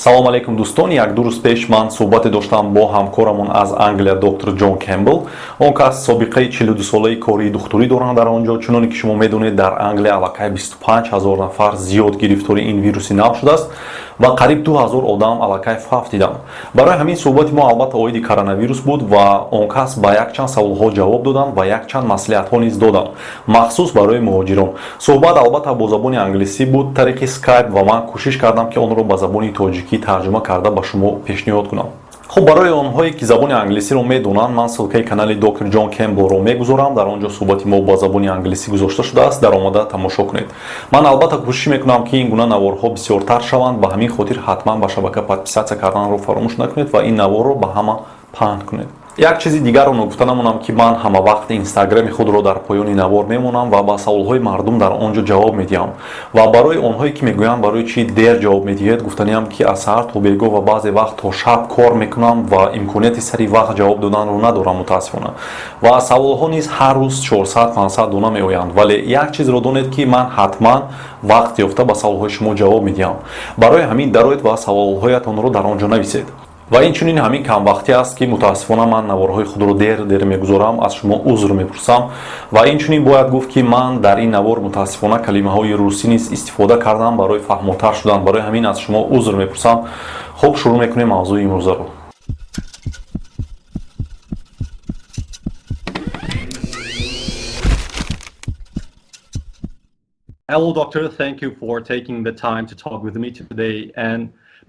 Салом алейкум, дӯстон. Як-ду рӯз пеш ман суҳбате доштам бо ҳамкорамон аз Англия, доктор Ҷон Кембл. Он кас собиқаи 42-солаи кории духтурӣ доранд дар он ҷо. Чуноне ки шумо медонед, дар Англия аллакай 25 ҳазор нафар зиёд гирифтори ин вируси нав шудааст ва қариб 2000 одам аллакай фавтиданд. Барои ҳамин суҳбати мо албатта оиди коронавирус буд ва он кас ба якчанд саволҳо ҷавоб доданд ва якчанд маслиҳатҳо низ доданд, махсус барои муҳоҷирон. Суҳбат албатта бо забони англисӣ буд, тариқи скайп, ва ман кӯшиш кардам, ки онро ба забони тоҷикӣ тарҷума карда ба шумо пешниҳод кунам. Хуб, барои онҳое ки забони англисиро медонанд, ман ссылкаи канали доктор Ҷон Кемблро мегузорам. Дар он ҷо суҳбати мо ба забони англисӣ гузошта шудааст, даромада тамошо кунед. Ман албатта кӯшиш мекунам, ки ин гуна наворҳо бисёртар шаванд. Ба ҳамин хотир ҳатман ба шабака подписаться карданро фаромӯш накунед ва ин наворро ба ҳама паҳн кунед. Як чизи дигарро ногуфта намонам, ки ман ҳама вақт инстаграми худро дар поёни навор мемонам ва ба саволҳои мардум дар он ҷо ҷавоб медиҳам. Ва барои онҳое ки мегӯянд, барои чӣ дер ҷавоб медиҳед, гуфтаниам, ки аз саҳар то бегоҳ ва баъзе вақт то шаб кор мекунам ва имконияти сари вақт ҷавоб доданро надорам, мутаассифона. Ва саволҳо низ ҳар рӯз 400-500 дона меоянд, вале як чизро донед, ки ман ҳатман вақт ёфта ба саволҳои шумо ҷавоб медиҳам. Барои ҳамин дароед ва саволҳоятонро дар он ҷо нависед. Ва инчунин ҳамин камвақтӣ аст, ки мутаассифона ман наворҳои худро дер дер мегузорам, аз шумо узр мепурсам. Ва инчунин бояд гуфт, ки ман дар ин навор мутаассифона калимаҳои русӣ низ истифода кардам барои фаҳмотар шудан. Барои ҳамин аз шумо узр мепурсам. Хуб, шурӯъ мекунем мавзӯи имрӯзаро. Hello, doctor. Thank you for taking the time to talk with me today. And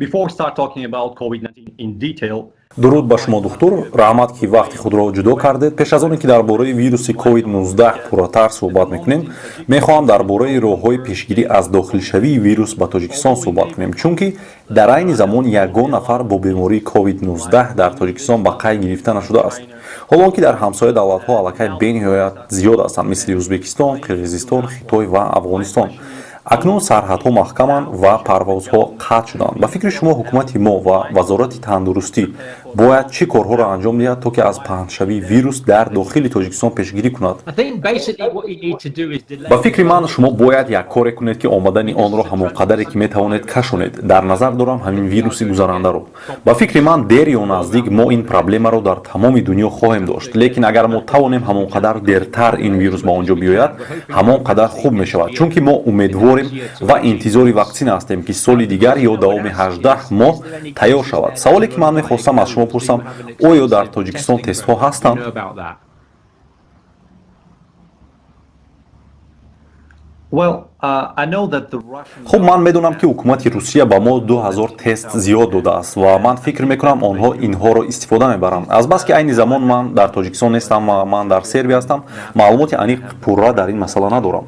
before we start talking about COVID-19 in detail, Дуруд ба шумо, духтур. Раҳмат, ки вақти худро ҷудо кардед. Пеш аз оне ки дар бораи вируси COVID-19 пурратар суҳбат мекунем, мехоҳам дар бораи роҳҳои пешгирӣ аз дохилшавии вирус ба Тоҷикистон суҳбат кунем, чунки дар айни замон ягон нафар бо бемории COVID-19 дар Тоҷикистон ба қайд гирифта нашудааст, ҳоло он ки дар ҳамсоя давлатҳо аллакай бениҳоят зиёд ҳастанд, мисли Ӯзбекистон, Қирғизистон, Хитой ва Афғонистон. Акнун сарҳадҳо маҳкаманд ва парвозҳо қатъ шуданд. Ба фикри шумо, ҳукумати мо ва Вазорати тандурустӣ бояд чӣ корҳоро анҷом диҳад, то ки аз паҳншавии вирус дар дохили Тоҷикистон пешгирӣ кунад? Ба фикри ман, шумо бояд як коре кунед, ки омадани онро ҳамон қадаре ки метавонед кашонед. Дар назар дорам ҳамин вируси гузарандаро. Ба фикри ман, дер ё наздик мо ин проблемаро дар тамоми дунё хоҳем дошт, лекин агар мо тавонем ҳамон қадар дертар ин вирус ба он ҷо биёяд, ҳамон қадар хуб мешавад, чунки мо умедворем ва интизори ваксина ҳастем, ки соли дигар ё давоми 18 моҳ тайёр шавад. Саволе ки ман мехостам аз шумо пурсам: оё дар Тоҷикистон тестҳо ҳастанд? Хуб, ман медонам, ки ҳукумати Русия ба мо 2000 тест зиёд додааст ва ман фикр мекунам, онҳо инҳоро истифода мебаранд. Азбаски айни замон ман дар Тоҷикистон нестам ва ман дар Сербия ҳастам, маълумоти аниқ пурра дар ин масъала надорам.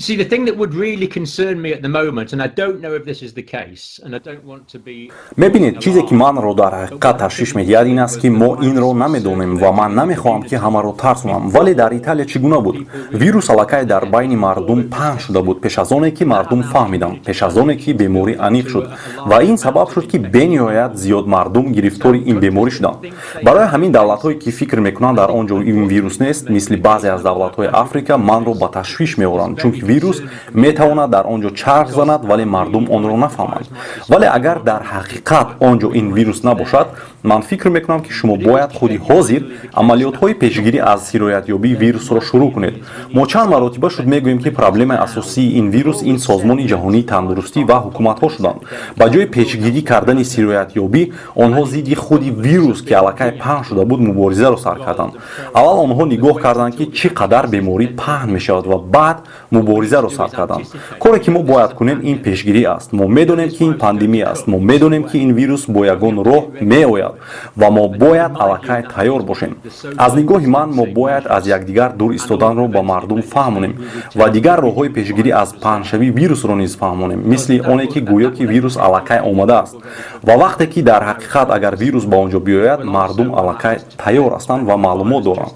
See, the thing that would really concern me at the moment, and I don't know if this is the case, and I don't want to be. Мебинед, чизе ки манро дар ҳақиқат ташвиш медиҳад, ин аст, ки мо инро намедонем ва ман намехоҳам, ки ҳамаро тарсонам, вале дар Италия чӣ гуна буд? Вирус аллакай дар байни мардум паҳн шуда буд пеш аз оне ки мардум фаҳмиданд, пеш аз оне ки беморӣ аниқ шуд, ва ин сабаб шуд, ки бениҳоят зиёд мардум гирифтори ин беморӣ шуданд. Барои ҳамин давлатҳое ки фикр мекунанд, дар он ҷо ин вирус нест, мисли баъзе аз давлатҳои Африка, манро ба ташвиш меоранд, чунки вирус метавонад дар он ҷо чарх занад, вале мардум онро нафаҳманд. Вале агар дар ҳақиқат он ҷо ин вирус набошад, ман фикр мекунам, ки шумо бояд худи ҳозир амалиётҳои пешгирӣ аз сироятёбии вирусро шурӯъ кунед. Мо чанд маротиба шуд мегӯем, ки проблемаи асосии ин вирус ин Созмони ҷаҳонии тандурустӣ ва ҳукуматҳо шуданд. Ба ҷои пешгирӣ кардани сироятёбӣ, онҳо зидди худи вирус, ки аллакай паҳн шуда буд, муборизаро сар карданд. Аввал онҳо нигоҳ карданд, ки чӣ қадар беморӣ паҳн мешавад, ва баъд муборизаро сар карданд. Коре ки мо бояд кунем, ин пешгирӣ аст. Мо медонем, ки ин пандемия аст, мо медонем, ки ин вирус бо ягон роҳ меояд ва мо бояд аллакай тайёр бошем. Аз нигоҳи ман, мо бояд аз якдигар дур истоданро ба мардум фаҳмонем ва дигар роҳҳои пешгирӣ аз паҳншавии вирусро низ фаҳмонем, мисли оне ки гӯё ки вирус аллакай омадааст. Ва вақте ки дар ҳақиқат агар вирус ба он ҷо биёяд, мардум аллакай тайёр ҳастанд ва маълумот доранд.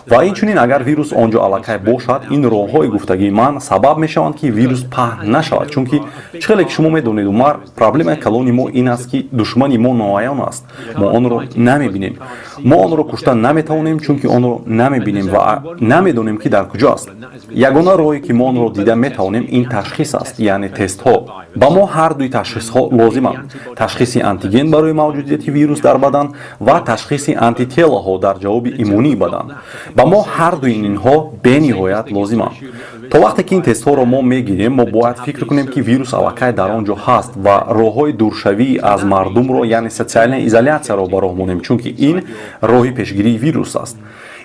Ва инчунин, агар вирус он ҷо аллакай бошад, ин роҳҳои гуфтагии ман сабаб мешаванд, ки вирус паҳн нашавад. Чунки чӣ хеле ки шумо медонед, Умар, проблемаи калони мо ин аст, ки душмани мо ноаён аст. Мо онро намебинем, мо онро кушта наметавонем, чунки онро намебинем ва намедонем, ки дар куҷо аст. Ягона роҳе, ки мо онро дида метавонем, ин ташхис аст, яъне тестҳо. Ба мо ҳар дуи ташхисҳо лозиманд: ташхиси антиген барои мавҷудияти вирус дар бадан ва ташхиси антителаҳо дар ҷавоби иммунии бадан. Ба мо ҳар дуи инҳо бениҳоят лозиманд. То вақте ки ин тестҳоро мо мегирем, мо бояд фикр кунем, ки вирус аллакай дар он ҷо ҳаст, ва роҳҳои дуршавӣ аз мардумро, яъне социальная изоляцияро ба роҳ монем, чунки ин роҳи пешгирии вирус аст.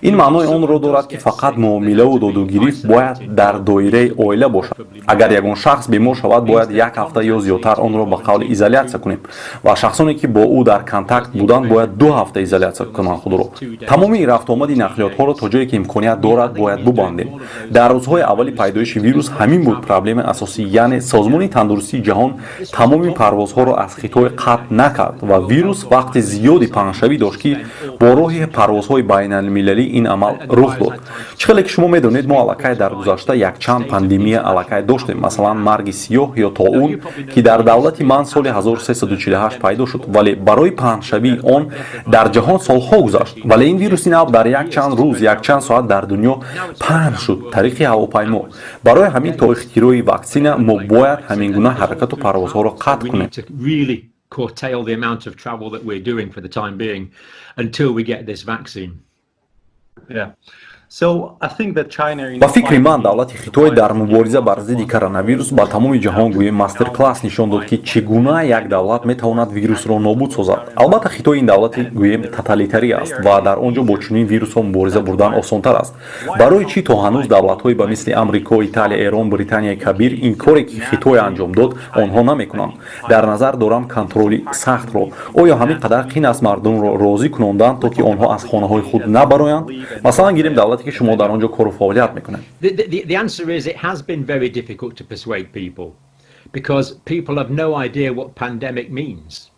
Ин маънои онро дорад, ки фақат муомилаву додугирифт бояд дар доираи оила бошад. Агар ягон шахс бемор шавад, бояд як ҳафта ё зиёдтар онро ба қавли изоляция кунем ва шахсоне, ки бо ӯ дар контакт буданд, бояд 2 ҳафта изоляция кунанд худро. Тамоми рафтуомади нақлиётҳоро то ҷое ки имконият дорад бояд бубандем. Дар рӯзҳои аввали пайдоиши вирус ҳамин буд проблемаи асосӣ, яъне Созмони тандурустии ҷаҳон тамоми парвозҳоро аз Хитой қатъ накард ва вирус вақти зиёди паҳншавӣ дошт, ки бо роҳи парвозҳои байналмилалӣ ин амал рух дод. Чӣ хеле ки шумо медонед, мо аллакай дар гузашта якчанд пандемия аллакай доштем, масалан, марги сиёҳ ё тоун, ки дар давлати ман соли 1348 пайдо шуд, вале барои паҳншавии он дар ҷаҳон солҳо гузашт. Вале ин вируси нав дар якчанд рӯз, якчанд соат дар дунё паҳн шуд тариқи ҳавопаймо. Барои ҳамин то ихтирои ваксина мо бояд ҳамин гуна ҳаракату парвозҳоро қатъ кунем. Curtail the amount of travel that we're doing for the time being until we get this vaccine. Yeah. Ба фикри ман, давлати Хитой дар мубориза бар зидди коронавирус ба тамоми ҷаҳон гӯем мастер-класс нишон дод, ки чӣ гуна як давлат метавонад вирусро нобуд созад. Албатта, Хитой ин давлати, гӯем, тоталитарӣ аст ва дар он ҷо бо чунин вирусҳо мубориза бурдан осонтар аст. Барои чӣ то ҳанӯз давлатҳое ба мисли Амрико, Италия, Эрон, Британияи Кабир ин коре, ки Хитой анҷом дод, онҳо намекунанд? Дар назар дорам контроли сахтро. Оё ҳамин қадар қин аст мардумро розӣ кунондан, то ки онҳо аз хонаҳои худ набароянд? Масалан, гирем давлате, ки шумо дар он ҷо кору фаъолият мекунед. The answer is it has been very difficult to persuade people because people have no idea what pandemic means.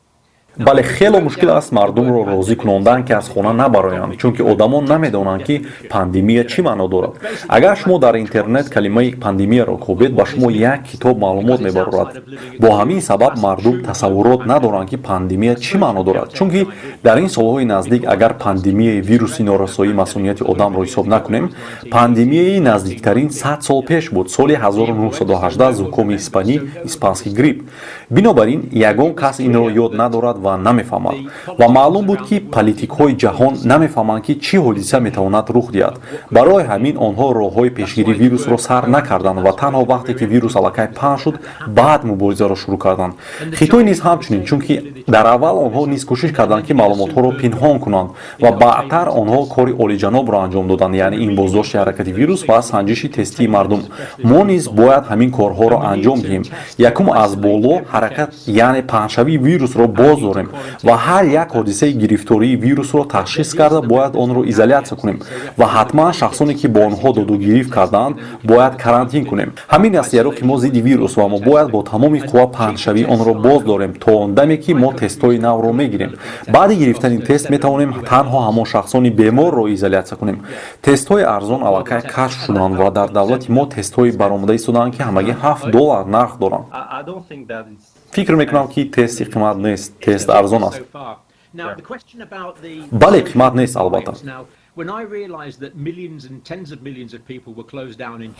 Бале, хело мушкил аст мардумро розӣ кунондан, ки аз хона набароянд, чунки одамон намедонанд, ки пандемия чӣ маъно дорад. Агар шумо дар интернет калимаи пандемияро кобед, ба шумо як китоб маълумот мебарорад. Бо ҳамин сабаб мардум тасаввурот надоранд, ки пандемия чӣ маъно дорад, чунки дар ин солҳои наздик, агар пандемияи вируси норасоии масунияти одамро ҳисоб накунем, пандемияи наздиктарин 100 сол пеш буд, соли 1918, зукоми испанӣ, испанский грипп. Бинобар ин ягон кас инро ёд надорад ва намефаҳмад. Ва маълум буд, ки политикҳои ҷаҳон намефаҳманд, ки чӣ ҳодиса метавонад рух диҳад. Барои ҳамин онҳо роҳҳои пешгирии вирусро сар накарданд ва танҳо вақте ки вирус аллакай паҳн шуд, баъд муборизаро шурӯъ карданд. Хитой низ ҳамчунин, чунки дар аввал онҳо низ кӯшиш карданд, ки маълумотҳоро пинҳон кунанд ва баъдтар онҳо кори олиҷанобро анҷом доданд, яъне ин боздошти ҳаракати вирус ва санҷиши тестии мардум. Мо низ бояд ҳамин корҳоро анҷом диҳем. Якум, аз боло ҳаракат, яъне паҳншавии вирусро боз дорем ва ҳар як ҳодисаи гирифтории вирусро ташхис карда, бояд онро изоляция кунем ва ҳатман шахсоне, ки бо онҳо додугирифт кардаанд, бояд карантин кунем. Ҳамин аст яроқи мо зидди вирус ва мо бояд бо тамоми қувва паҳншавии онро боз дорем то он даме, ки мо тестҳои навро мегирем. Баъди гирифтани тест метавонем танҳо ҳамон шахсони беморро изоляция кунем. Тестҳои арзон аллакай кашф шуданд ва дар давлати мо тестҳои баромада истодаанд, ки ҳамагӣ 7 доллар нарх доранд. Фикр мекунам, ки тести қимат нест, тест арзон аст. Бале, қимат нест, албатта.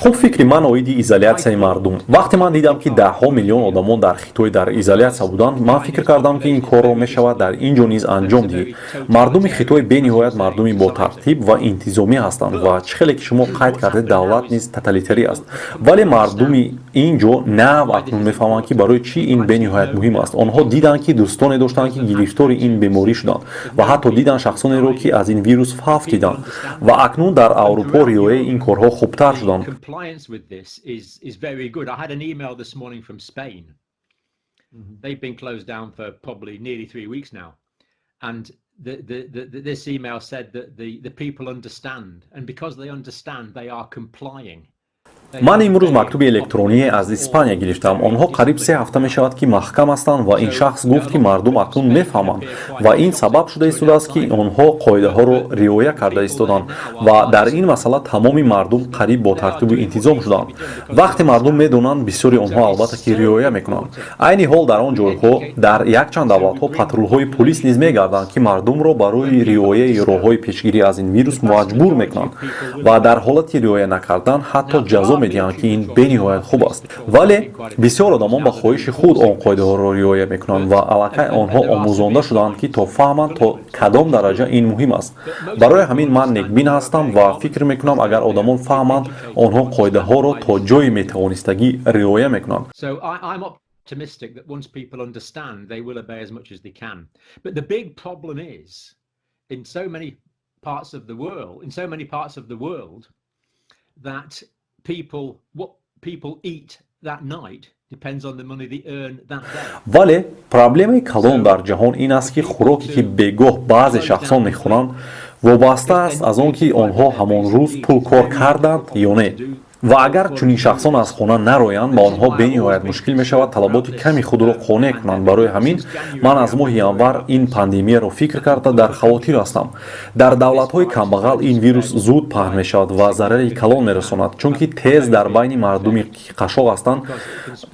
Хуб, фикри ман оиди изоляцияи мардум. Вақте ман дидам, ки даҳҳо миллион одамон дар Хитой дар изоляция буданд, ман фикр кардам, ки ин корро мешавад дар ин ҷо низ анҷом диҳӣ. Мардуми Хитой бениҳоят мардуми ботартиб ва интизомӣ ҳастанд ва чӣ хеле ки шумо қайд кардед, давлат низ тоталитарӣ аст, вале мардуми ин ҷо нав акнун мефаҳманд, ки барои чӣ ин бениҳоят муҳим аст. Онҳо диданд, ки дӯстоне доштанд, ки гирифтори ин беморӣ шуданд, ва ҳатто диданд шахсонеро, ки аз ин вирус фавтиданд, ва акнун дар Аврупо риояи ин корҳо хубтар шуданд. Compliance with this is very good. I had an email this morning from Spain. They've been closed down for probably nearly 3 weeks now. And this email said that the people understand, and because they understand, they are complying. Ман имрӯз мактуби электроние аз Испания гирифтам. Онҳо қариб 3 ҳафта мешавад, ки маҳкам ҳастанд, ва ин шахс гуфт, ки мардум акнун мефаҳманд ва ин сабаб шуда истодааст, ки онҳо қоидаҳоро риоя карда истоданд. Ва дар ин масъала тамоми мардум қариб бо тартибу интизом шуданд. Вақте мардум медонанд, бисёри онҳо албатта ки риоя мекунанд. Айни ҳол дар он ҷойҳо, дар якчанд давлатҳо, патрулҳои пулис низ мегарданд, ки мардумро барои риояи роҳҳои пешгирӣ аз ин вирус маҷбур мекунанд ва дар ҳолати риоя накардан ҳатто ҷазо медиҳанд, ки ин бениҳоят хуб аст. Вале бисёр одамон ба хоҳиши худ он қоидаҳоро риоя мекунанд ва аллакай онҳо омӯзонда шудаанд, ки то фаҳманд, то кадом дараҷа ин муҳим аст. Барои ҳамин ман некбин ҳастам ва фикр мекунам, агар одамон фаҳманд, онҳо қоидаҳоро то ҷойи метавонистагӣ риоя мекунанд. Optimistic that once people understand, they will obey as much as they can. But the big problem is, in so many parts of the world, in so many parts of the world, that people, what people eat that night depends on the money they earn that day. Вале проблемаи калон дар ҷаҳон ин аст, ки хӯроке, ки бегоҳ баъзе шахсон мехӯранд, вобаста аст аз он ки онҳо ҳамон рӯз пул кор карданд ё не. Ва агар чунин шахсон аз хона нароянд, ба онҳо бениҳоят мушкил мешавад талаботи ками худро қонеъ кунанд. Барои ҳамин ман аз моҳи январ ин пандемияро фикр карда, дар хавотир ҳастам. Дар давлатҳои камбағал ин вирус зуд паҳн мешавад ва зарари калон мерасонад, чунки тез дар байни мардуми ки қашшоқ ҳастанд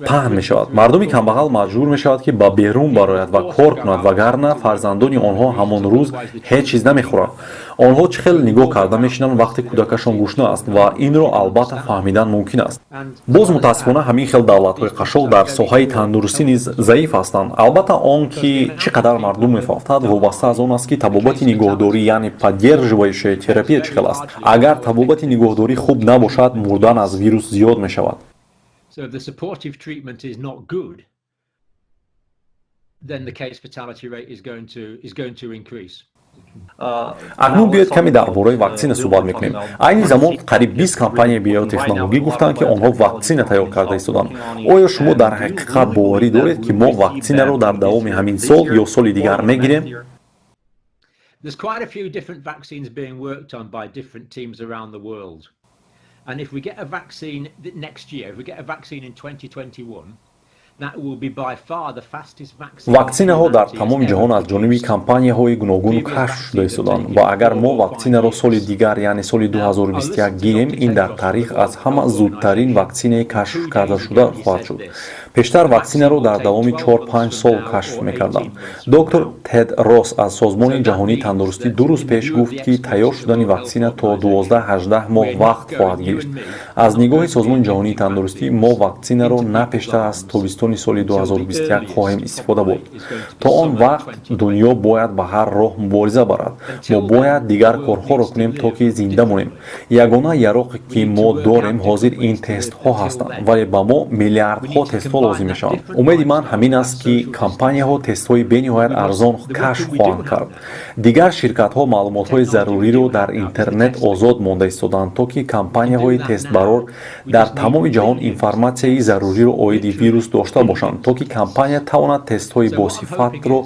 паҳн мешавад. Мардуми камбағал маҷбур мешавад, ки ба берун барояд ва кор кунад, вагарна фарзандони онҳо ҳамон рӯз ҳеҷ чиз намехӯранд. Онҳо чӣ хел нигоҳ карда мешинанд, вақте кӯдакашон гушна аст? Ва инро албатта фаҳмидан мумкин аст. Боз, мутаассифона, ҳамин хел давлатҳои қашшоқ дар соҳаи тандурустӣ низ заиф ҳастанд. Албатта, он ки чӣ қадар мардум мефавтад, вобаста аз он аст, ки табобати нигоҳдорӣ, яъне поддерживающая терапия, чӣ хел аст. Агар табобати нигоҳдорӣ хуб набошад, мурдан аз вирус зиёд мешавад. So if the supportive treatment is not good, then the case fatality rate is going to increase. Акнун биёед, каме дар бораи ваксина суҳбат мекунем. Айни замон қариб 20 компанияи биотехнологӣ гуфтанд, ки онҳо ваксина тайёр карда истоданд. Оё шумо дар ҳақиқат боварӣ доред, ки мо ваксинаро дар давоми ҳамин сол ё соли дигар мегирем? There's quite a few different vaccines being worked on by different teams around the world. And if we get a vaccine next year, if we get a vaccine in 2021, Ваксинаҳо дар тамоми ҷаҳон аз ҷониби компанияҳои гуногун кашф шуда истоданд. Ва агар мо ваксинаро соли дигар, яъне соли 2021 гирем, ин дар таърих аз ҳама зудтарин ваксинаи кашф кардашуда хоҳад шуд. Пештар ваксинаро дар давоми 4-5 сол кашф мекарданд. Доктор Тедрос аз Созмони ҷаҳонии тандурустӣ 2 рӯз пеш гуфт, ки тайёр шудани ваксина то 12-18 моҳ вақт хоҳад гирифт. Аз нигоҳи Созмони ҷаҳонии тандурустӣ, мо ваксинаро на пештар аз тобистони соли 2021 хоҳем истифода бурд. То он вақт дунё бояд ба ҳар роҳ мубориза барад. Мо бояд дигар корҳоро кунем, то ки зинда монем. Ягона яроқе, ки мо дорем ҳозир, ин тестҳо ҳастанд, вале ба мо миллиардҳо тестҳо лозим мешаванд. Умеди ман ҳамин аст, ки компанияҳо тестҳои бениҳоят арзон кашф хоҳанд кард. Дигар ширкатҳо маълумотҳои заруриро дар интернет озод монда истоданд, то ки компанияҳои тестбарор дар тамоми ҷаҳон информатсияи заруриро оиди вирус дошта бошанд, то ки компания тавонад тестҳои босифатро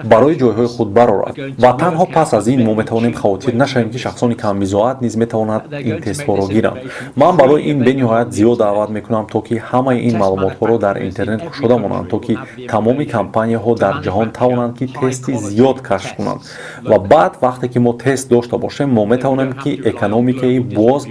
барои ҷойҳои худ барорад. Ва танҳо пас аз ин мо метавонем хавотир нашавем, ки шахсони камбизоат низ метавонанд ин тестҳоро гиранд. Ман барои ин бениҳоят зиёд даъват мекунам, то ки ҳамаи ин маълумотҳоро дар интернет кушода монанд, то ки тамоми компанияҳо дар ҷаҳон тавонанд, ки тести зиёд кашф кунанд. Ва баъд, вақте ки мо тест дошта бошем, мо метавонем, ки экономикаи боз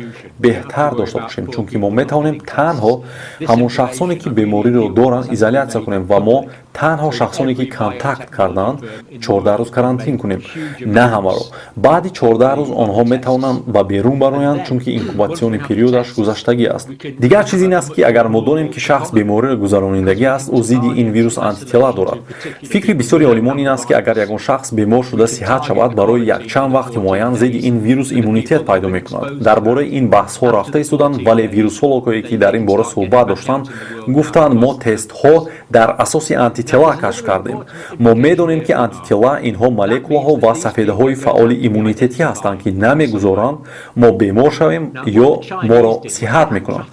беҳтар дошта бошем, чунки мо метавонем танҳо ҳамон шахсоне, ки бемориро доранд, изолятсия кунем ва мо танҳо шахсоне, ки контакт карданд, 14 рӯз карантин кунем, на ҳамаро. Баъди 14 рӯз онҳо метавонанд ба берун бароянд, чунки инкубационный период аш гузаштагӣ аст. Дигар чиз ин аст, ки агар мо донем, ки шахс бемориро гузаронидагӣ аст, ӯ зидди ин вирус антитела дорад. Фикри бисёри олимон ин аст, ки агар ягон шахс бемор шуда сиҳат шавад, барои якчанд вақти муайян зидди ин вирус иммунитет пайдо мекунад. Дар бораи ин баҳсҳо рафта истоданд, вале вирусологҳое, ки дар ин бора суҳбат доштанд, гуфтанд: мо тестҳо дар асоси антитела кашф кардем. Мо медонем, ки антитела инҳо молекулаҳо ва сафедаҳои фаъоли иммунитетӣ ҳастанд, ки намегузоранд мо бемор шавем ё моро сиҳат мекунанд.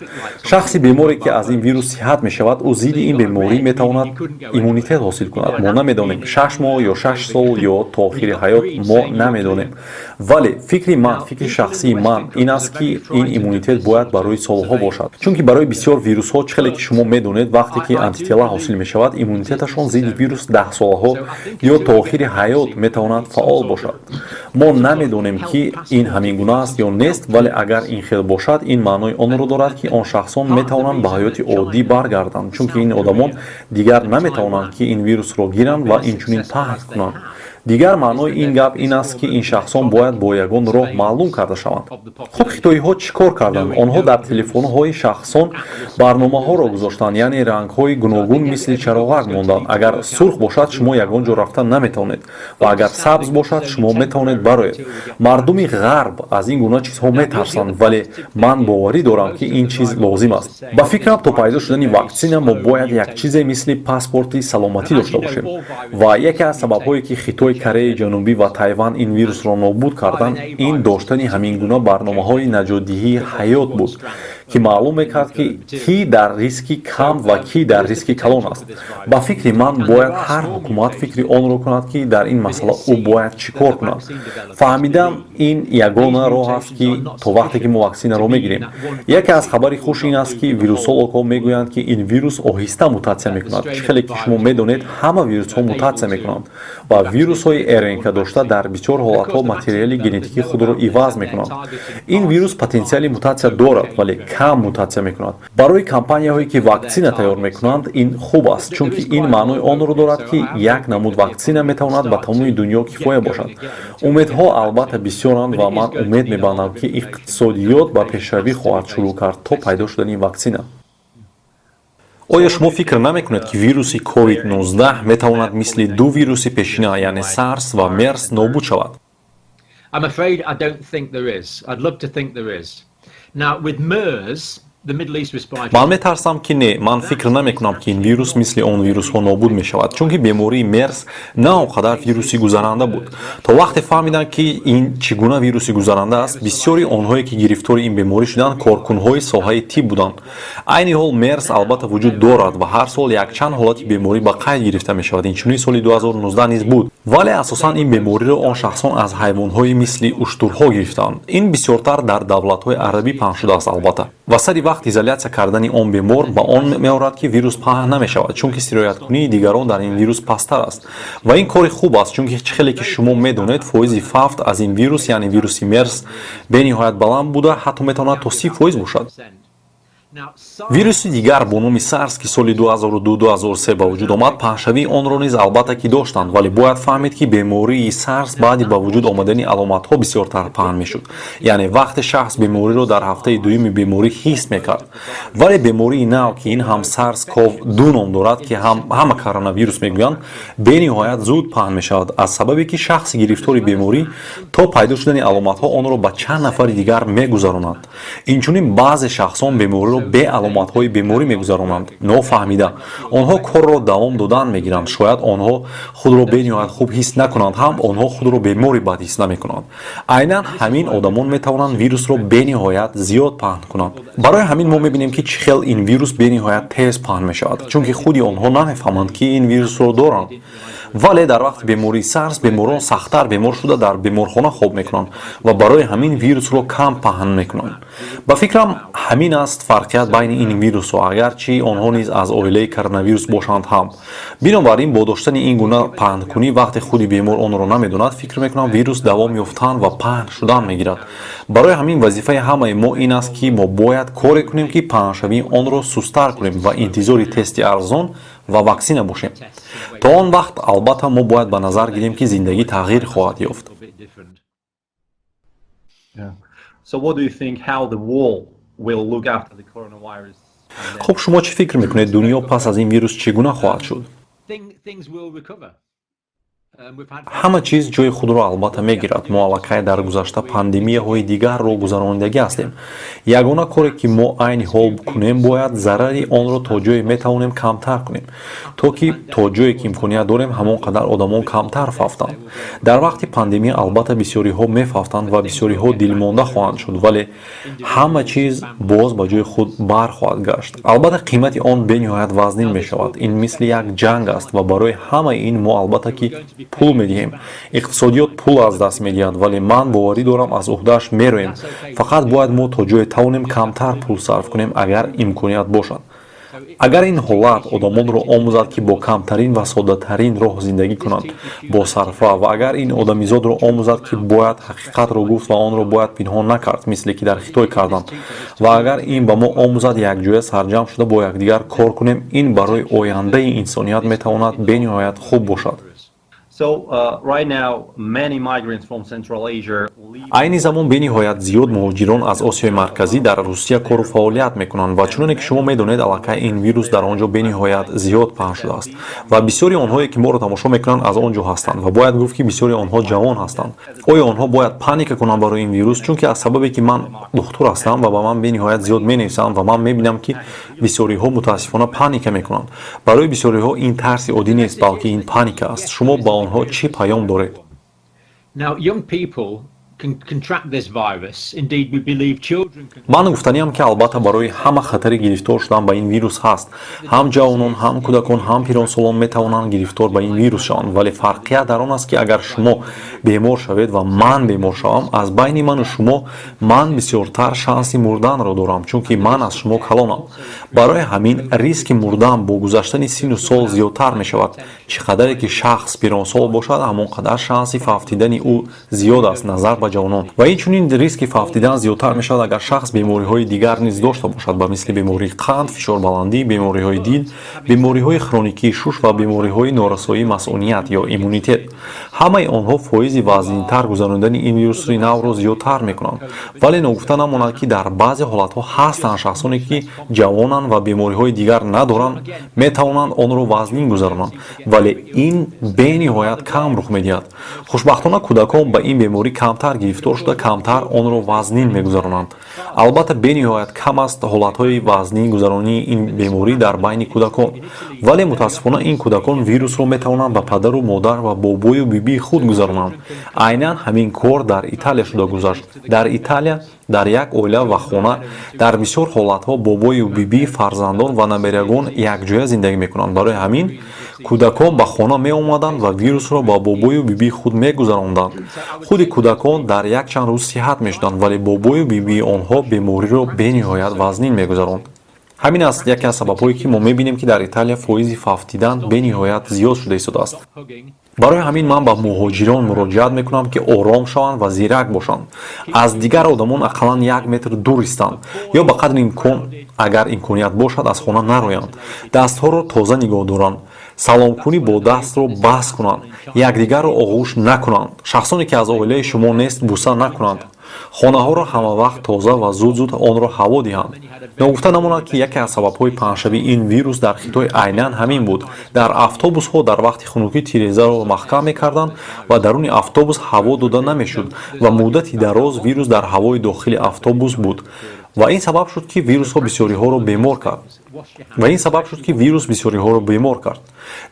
Шахси беморе, ки аз ин вирус сиҳат мешавад, ӯ зидди ин беморӣ метавонад иммунитет ҳосил кунад. Мо намедонем, 6 моҳ ё 6 сол ё то охири ҳаёт, мо намедонем. Вале фикри ман, фикри шахсии ман ин аст, ки ин иммунитет бояд барои солҳо бошад, чунки барои бисёр вирусҳо, чӣ хеле ки шумо медонед, вақте ки антитела ҳосил мешавад, иммунитеташон зидди вирус 10 солаҳо ё то охири ҳаёт метавонад фаъол бошад. Мо намедонем, ки ин ҳамин гуна аст ё нест, вале агар ин хел бошад, ин маънои онро дорад, ки он шахсон метавонанд ба ҳаёти оддӣ баргарданд, чунки ин одамон дигар наметавонанд, ки ин вирусро гиранд ва инчунин паҳн кунанд. Дигар маънои ин гап ин аст, ки ин шахсон бояд бо ягон роҳ маълум карда шаванд. Хуб, хитоиҳо чӣ кор карданд? Онҳо дар телефонҳои шахсон барномаҳоро гузоштанд, яъне рангҳои гуногун мисли чароғак монданд. Агар сурх бошад, шумо ягон ҷо рафта наметавонед ва агар сабз бошад, шумо метавонед бароед. Мардуми ғарб аз ин гуна чизҳо метарсанд, вале ман боварӣ дорам, ки ин чиз лозим аст. Ба фикрам, то пайдо шудани ваксина мо бояд як чизе мисли паспорти саломатӣ дошта бошем. Ва яке аз сабабҳое, ки Хитой, Кореяи Ҷанубӣ ва Тайван ин вирусро нобуд карданд, ин доштани ҳамин гуна барномаҳои наҷотдиҳии ҳаёт буд, ки маълум мекард, ки кӣ дар риски кам ва кӣ дар риски калон аст. Ба фикри ман, бояд ҳар ҳукумат фикри онро кунад, ки дар ин масъала ӯ бояд чӣ кор кунад. Фаҳмидам, ин ягона роҳ аст, ки то вақте ки мо ваксинаро мегирем. Яке аз хабари хуш ин аст, ки вирусологҳо мегӯянд, ки ин вирус оҳиста мутатсия мекунад. Чӣ хеле ки шумо медонед, ҳама вирусҳо мутатсия мекунанд ва вирусҳои РНК дошта дар бисёр ҳолатҳо материали генетикии худро иваз мекунанд. Ин вирус потенсиали мутатсия дорад, вале кам мутатсия мекунад. Барои компанияҳое, ки ваксина тайёр мекунанд, ин хуб аст, чунки ин маънои онро дорад, ки як намуд ваксина метавонад ба тамоми дунё кифоя бошад. Умедҳо албатта бисёранд ва ман умед мебандам, ки иқтисодиёт ба пешравӣ хоҳад шурӯъ кард то пайдо шудани ваксина. Оё шумо фикр намекунед, ки вируси COVID-19 метавонад мисли ду вируси пешина, яъне SARS ва MERS, нобуд шавад? I'm afraid I don't think there is. I'd love to think there is. Now, with MERS, the Middle East Respiratory Ман метарсам, ки не. Ман фикр намекунам, ки ин вирус мисли он вирусҳо нобуд мешавад, чунки бемории МЕРС на он қадар вируси гузаранда буд. То вақте фаҳмиданд, ки ин чӣ гуна вируси гузаранда аст, бисёри онҳое, ки гирифтори ин беморӣ шуданд, коркунҳои соҳаи тиб буданд. Айни ҳол МЕРС албатта вуҷуд дорад ва ҳар сол якчанд ҳолати беморӣ ба қайд гирифта мешавад. Инчунин соли 2019 низ буд, вале асосан ин бемориро он шахсон аз ҳайвонҳои мисли уштурҳо гирифтаанд. Ин бисёртар дар давлатҳои арабӣ паҳн шудааст албатта. Ва сари вақт изолятсия кардани он бемор ба он меорад, ки вирус паҳн намешавад, чунки сирояткунии дигарон дар ин вирус пасттар аст. Ва ин кори хуб аст, чунки чӣ хеле ки шумо медонед, фоизи фавт аз ин вирус, яъне вируси МЕРС, бениҳоят баланд буда, ҳатто метавонад то 30% бошад. Вируси дигар бо номи САРС, ки соли 2002-2003 ба вуҷуд омад, паҳншавии онро низ албатта ки доштанд, вале бояд фаҳмид, ки бемории САРС баъди ба вуҷуд омадани аломатҳо бисёртар паҳн мешуд, яъне вақте шахс бемориро дар ҳафтаи дуюми беморӣ ҳис мекард. Вале бемории нав, ки ин ҳам SARS CoV 2 ном дорад, ки ҳама коронавирус мегӯянд, бениҳоят зуд паҳн мешавад, аз сабабе ки шахси гирифтори беморӣ то пайдо шудани аломатҳо онро ба чанд нафари дигар мегузаронад. Инчунин баъзе шахсон бемориро бе аломатҳои беморӣ мегузаронанд. Нофаҳмида онҳо корро давом додан мегиранд. Шояд онҳо худро бениҳоят хуб ҳис накунанд ҳам, онҳо худро бемори бад ҳис намекунанд. Айнан ҳамин одамон метавонанд вирусро бениҳоят зиёд паҳн кунанд. Барои ҳамин мо мебинем, ки чӣ хел ин вирус бениҳоят тез паҳн мешавад, чунки худи онҳо намефаҳманд, ки ин вирусро доранд. Вале дар вақти бемории САРС беморон сахттар бемор шуда, дар беморхона хоб мекунанд ва барои ҳамин вирусро кам паҳн мекунанд. Ба фикрам, ҳамин аст фарқият байни ин вирусҳо, агарчи онҳо низ аз оилаи коронавирус бошанд ҳам. Бинобар ин, бо доштани ин гуна паҳнкунӣ, вақте худи бемор онро намедонад, фикр мекунам, вирус давом ёфтан ва паҳн шудан мегирад. Барои ҳамин вазифаи ҳамаи мо ин аст, ки мо бояд коре кунем, ки паҳншавии онро сусттар кунем ва интизори тести арзон ва ваксина бошем. То он вақт, албатта, мо бояд ба назар гирем, ки зиндагӣ тағйир хоҳад ёфт. So what do you think, how the world will look after the coronavirus? Хуб, шумо чӣ фикр мекунед, дунё пас аз ин вирус чӣ гуна хоҳад шуд? Things will recover. Ҳама чиз ҷои худро албатта мегирад. Мо аллакай дар гузашта пандемияҳои дигарро гузаронидагӣ ҳастем. Ягона коре, ки мо айни ҳол кунем, бояд зарари онро то ҷое метавонем камтар кунем, то ки то ҷое ки имконият дорем, ҳамон қадар одамон камтар фавтанд. Дар вақти пандемия албатта бисёриҳо мефавтанд ва бисёриҳо дилмонда хоҳанд шуд, вале ҳама чиз боз ба ҷои худ бархоҳад гашт. Албатта, қимати он бениҳоят вазнин мешавад. Ин мисли як ҷанг аст ва барои ҳамаи ин мо албатта ки Пул медиҳем, иқтисодиёт пул аз даст медиҳад, вале ман боварӣ дорам, аз уҳдааш мероем. Фақат бояд мо то ҷое тавонем камтар пул сарф кунем, агар имконият бошад. Агар ин ҳолат одамонро омӯзад, ки бо камтарин ва соддатарин роҳ зиндагӣ кунанд, бо сарфа, ва агар ин одамизодро омӯзад, ки бояд ҳақиқатро гуфт ва онро бояд пинҳон накард, мисле ки дар Хитой карданд, ва агар ин ба мо омӯзад якҷоя сарҷамъ шуда бо якдигар кор кунем, ин барои ояндаи инсоният метавонад бениҳоят хуб бошад. So right now, many migrants from Central Asia leave. Айни замон бениҳоят зиёд муҳоҷирон аз Осиёи Марказӣ дар Русия кору фаъолият мекунанд ва, чуноне ки шумо медонед, аллакай ин вирус дар он ҷо бениҳоят зиёд паҳн шудааст ва бисёри онҳое, ки моро тамошо мекунанд, аз он ҷо ҳастанд ва бояд гуфт, ки бисёри онҳо ҷавон ҳастанд. Оё онҳо бояд паника кунанд барои ин вирус? Чунки аз сабабе ки ман духтур ҳастам ва ба ман бениҳоят зиёд менависанд ва ман мебинам, ки бисёриҳо мутаассифона паника мекунанд. Барои бисёриҳо ин тарси оддӣ нест, балки ин паника аст. Шумо ба онҳо чӣ паём доред? Now, young people can contract this virus. Indeed, we believe children can. Ман гуфтаниам, ки албатта барои ҳама хатари гирифтор шудан ба ин вирус ҳаст. Ҳам ҷавонон, ҳам кӯдакон, ҳам пиронсолон метавонанд гирифтор ба ин вирус шаванд, вале фарқият дар он аст, ки агар шумо бемор шавед ва ман бемор шавам, аз байни ману шумо ман бисёртар шанси мурданро дорам, чунки ман аз шумо калонам. Барои ҳамин риски мурдан бо гузаштани синну сол зиёдтар мешавад. Чӣ қадаре ки шахс пиронсол бошад, ҳамон қадар шанси фавтидани ӯ зиёд аст назар ба ҷавонон. Ва инчунин риски фавтидан зиёдтар мешавад, агар шахс бемориҳои дигар низ дошта бошад, ба мисли бемории қанд, фишорбаландӣ, бемориҳои дил, бемориҳои хроникии шуш ва бемориҳои норасоии масуният ё иммунитет. Ҳамаи онҳо фоизи вазнинтар гузарондани ин вируси навро зиёдтар мекунанд. Вале ногуфта намонад, ки дар баъзе ҳолатҳо ҳастанд шахсоне, ки ҷавонанд ва бемориҳои дигар надоранд, метавонанд онро вазнин гузаронанд, вале ин бениҳоят кам рух медиҳад. Хушбахтона, кӯдакон ба ин беморӣ камтар гирифтор шуда, камтар онро вазнин мегузаронанд. Албатта, бениҳоят кам аст ҳолатҳои вазнин гузаронии ин беморӣ дар байни кӯдакон, вале мутаассифона ин кӯдакон вирусро метавонанд ба падару модар ва бобою бибии худ гузаронанд. Айнан ҳамин кор дар Италия шуда гузашт. Дар Италия дар як оила ва хона дар бисёр ҳолатҳо бобою бибӣ, фарзандон ва наберагон якҷоя зиндагӣ мекунанд. Барои ҳамин кӯдакон ба хона меомаданд ва вирусро ба бобою бибии худ мегузаронданд. Худи кӯдакон дар якчанд рӯз сиҳат мешуданд, вале бобою бибии онҳо бемориро бениҳоят вазнин мегузаронд. Ҳамин аст яке аз сабабҳое, ки мо мебинем, ки дар Италия фоизи фавтидан бениҳоят зиёд шуда истодааст. Барои ҳамин ман ба муҳоҷирон муроҷиат мекунам, ки ором шаванд ва зирак бошанд, аз дигар одамон ақаллан 1 метр дур истанд ё ба қадри имкон, агар имконият бошад, аз хона нароянд, дастҳоро тоза нигоҳ доранд, саломкунӣ бо дастро бас кунанд, якдигарро оғӯш накунанд, шахсоне ки аз оилаи шумо нест буса накунанд, хонаҳоро ҳамавақт тоза ва зуд-зуд онро ҳаво диҳанд. Ногуфта намонад, ки яке аз сабабҳои паҳншавии ин вирус дар Хитой айнан ҳамин буд. Дар автобусҳо дар вақти хунукӣ тирезаро маҳкам мекарданд ва даруни автобус ҳаво дода намешуд ва муддати дароз вирус дар ҳавои дохили автобус буд ва ин сабаб шуд, ки вирусҳо бисёриҳоро бемор кард ва ин сабаб шуд, ки вирус бисёриҳоро бемор кард.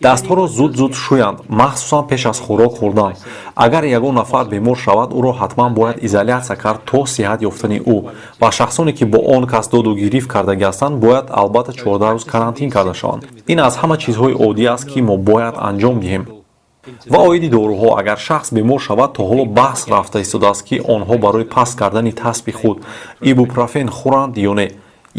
Дастҳоро зуд-зуд шӯянд, махсусан пеш аз хӯрок хӯрдан. Агар ягон нафар бемор шавад, ӯро ҳатман бояд изолятсия кард то сиҳат ёфтани ӯ ва шахсоне, ки бо он кас доду гирифт кардагӣ ҳастанд, бояд албатта 14 рӯз карантин карда шаванд. Ин аз ҳама чизҳои оддӣ аст, ки мо бояд анҷом диҳем. Ва оиди доруҳо, агар шахс бемор шавад, то ҳоло баҳс рафта истодааст, ки онҳо барои паст кардани таспи худ ибупрофен хӯранд ё не.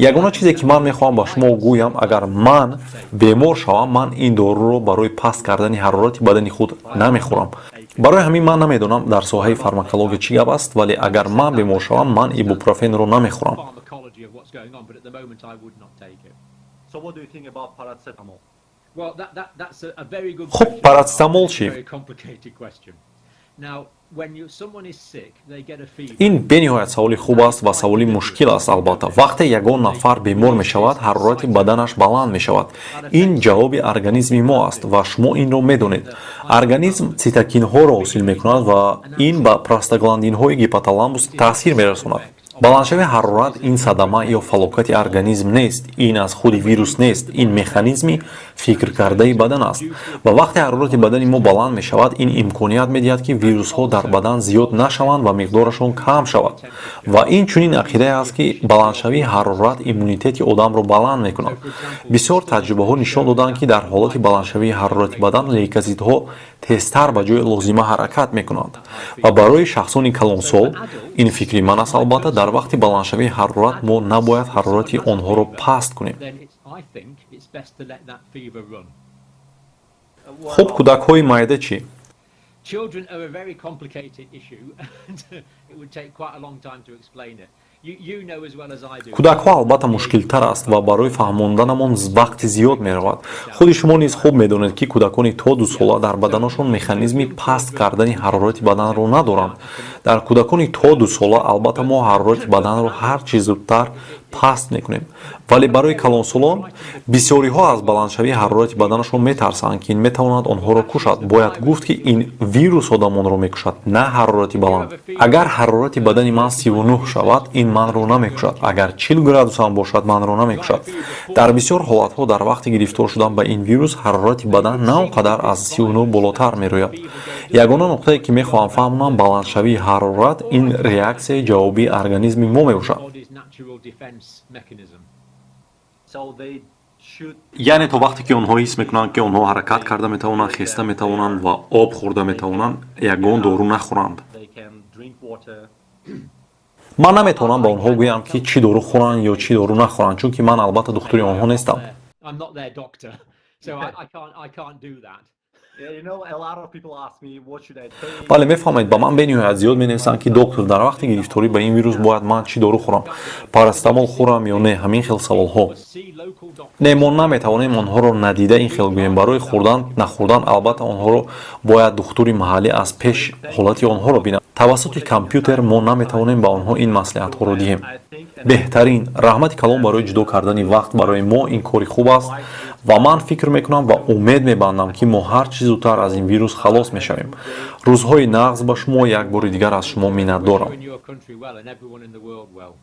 Ягона чизе, ки ман мехоҳам ба шумо гӯям: агар ман бемор шавам, ман ин доруро барои паст кардани ҳарорати бадани худ намехӯрам. Барои ҳамин ман намедонам, дар соҳаи фармакология чӣ гап аст, вале агар ман бемор шавам, ман ибупрофенро намехӯрам. Pharmacology of what's going on, but at the moment I would not take it. So what do you think about paracetamol? Well, that's a very good Хуб, question. парацетамол чӣ? Very complicated question. Now, when someone is sick, they get a fever. Ин бениҳоят саволи хуб аст ва саволи мушкил аст. Албатта, вақте ягон нафар бемор мешавад, ҳарорати баданаш баланд мешавад. Ин ҷавоби организми мо аст ва шумо инро медонед. Организм цитокинҳоро ҳосил мекунад ва ин ба простагландинҳои гипоталамус таъсир мерасонад. Баландшавии ҳарорат ин садама ё фалокати организм нест, ин аз худи вирус нест, ин механизми Фикркардаи бадан аст. Ва вақте ҳарорати бадани мо баланд мешавад, ин имконият медиҳад, ки вирусҳо дар бадан зиёд нашаванд ва миқдорашон кам шавад. Ва ин чунин ақидае аст, ки баландшавии ҳарорат иммунитети одамро баланд мекунад. Бисёр таҷрибаҳо нишон доданд, ки дар ҳолати баландшавии ҳарорати бадан лейкозитҳо тезтар ба ҷои лозима ҳаракат мекунанд. Ва барои шахсони калонсол, ин фикри ман аст, албатта, дар вақти баландшавии ҳарорат мо набояд ҳарорати онҳоро паст кунем. Then I think it's best to let that fever run. Хуб, кӯдакҳои майда чӣ? Children are a very complicated issue, and it would take quite a long time to explain it. You know as well as I do. Кӯдакҳо албатта мушкилтар аст ва барои фаҳмонданамон вақти зиёд меравад. Худи шумо низ хуб медонед, ки кӯдакони то 2 сола дар баданашон механизми паст кардани ҳарорати баданро надоранд. Дар кӯдакони то 2 сола албатта мо ҳарорати баданро ҳар чӣ зудтар паст мекунем, вале барои калонсолон бисёриҳо аз баландшавии ҳарорати баданашон метарсанд, ки ин метавонад онҳоро кушад. Бояд гуфт, ки ин вирус одамонро мекушад, на ҳарорати баланд. Агар ҳарорати бадани ман 39 шавад, ин манро намекушад. Агар 40 градусам бошад, манро намекушад. Дар бисёр ҳолатҳо дар вақти гирифтор шудан ба ин вирус ҳарорати бадан на он қадар аз 39 болотар мерояд. Ягона нуқтае, ки мехоҳам фаҳмонам, баландшавии ҳарорат ин реаксияи ҷавобии организми мо мебошад. Body's natural defense mechanism. So they should Яъне то вақте ки онҳо ҳис мекунанд, ки онҳо ҳаракат карда метавонанд, хеста метавонанд ва об хӯрда метавонанд, ягон дору нахӯранд. They can drink water. Ман наметавонам ба онҳо гӯям, ки чӣ дору хӯранд ё чӣ дору нахӯранд, чунки ман албатта духтури онҳо нестам. I'm not their doctor, so I can't do that. Yeah, a lot of people ask me, what should I take? Бале, мефаҳмед, ба ман бениҳоят зиёд менависанд, ки доктор, дар вақти гирифторӣ ба ин вирус бояд ман чӣ дору хӯрам, парацетамол хӯрам ё не, ҳамин хел саволҳо. See local doctors. Не, мо наметавонем онҳоро надида ин хел гӯем. Барои хӯрдан, нахӯрдан албатта онҳоро бояд духтури маҳаллӣ аз пеш ҳолати онҳоро бинад. Тавассути компютер мо наметавонем ба онҳо ин маслиҳатҳоро диҳем. Беҳтарин, раҳмати калон барои ҷудо кардани вақт барои мо. Ин кори хуб аст ва ман фикр мекунам ва умед мебандам, ки мо ҳар чӣ зудтар аз ин вирус халос мешавем. Рӯзҳои нағз ба шумо. Як бори дигар аз шумо миннатдорам. You and your country well, and everyone in the world well.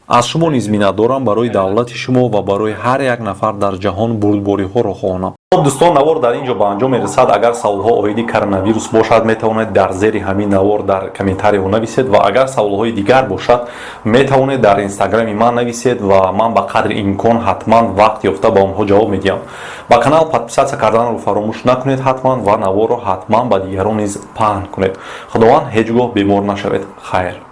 Аз шумо низ миннатдорам. Барои давлати шумо ва барои ҳар як нафар дар ҷаҳон бурдбориҳоро хоҳонам. Хуб, дӯстон, навор дар ин ҷо ба анҷом мерасад. Агар саволҳо оиди коронавирус бошад, метавонед дар зери ҳамин навор дар комментариҳо нависед ва агар саволҳои дигар бошад, метавонед дар инстаграми ман нависед ва ман ба қадри имкон ҳатман вақт ёфта ба онҳо ҷавоб медиҳам. Ба канал подписаться карданро фаромӯш накунед ҳатман ва наворро ҳатман ба дигарон низ паҳн кунед. Худованд, ҳеҷ гоҳ бемор нашавед. Хайр.